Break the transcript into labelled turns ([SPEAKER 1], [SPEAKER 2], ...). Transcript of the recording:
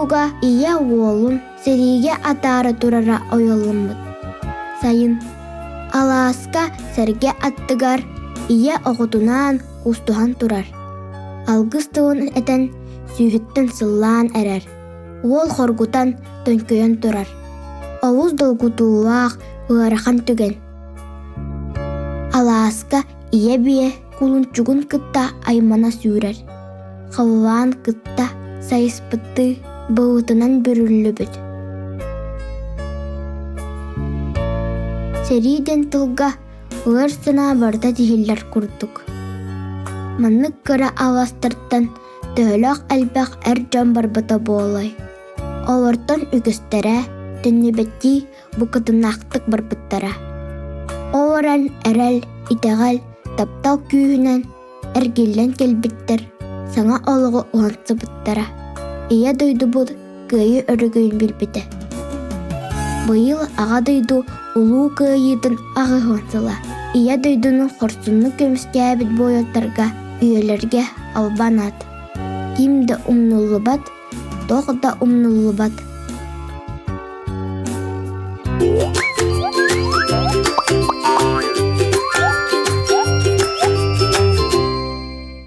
[SPEAKER 1] Ойууга ийэ уолун сэриигэ атаара турара ойуулламмыт. Сайын алааска сэргэ аттыгар ийэ оҕотунаан куустуһан турар. Алгыс тылын этэн сүүһүттэн сыллаан эрэр. Уол хоргутан төҥкөйөн турар. Олус долгутуулаах, ыарахан түгэн. Алааска ийэ биэ кулунчугун кытта аймана сүүрэр. Халлаан кытта сайыспыттыы былытынан бүрүллүбүт. Сэрии диэн тылга ыар санаа барыта тиһиллэр курдук. Маннык кыра аластартан төһөлөөх элбэх эр дьон барбыта буолуой? Олортон үгүстэрэ төннүбэттии букатыннаахтык барбыттара. Ол эрэн эрэл, итэҕэл, таптал күүһүнэн эргиллэн кэлбиттэр, саҥа олоҕу уһансыбыттара. Ийэ дойдубут кыайыы өрөгөйүн билбитэ. Быйыл Аҕа дойду Улуу Кыайыытын 80 сыла. Ийэ дойдуну хорсуннук көмүскээбит буойуттарга үйэлэргэ албан аат. Ким да умнуллубат, туох да умнуллубат.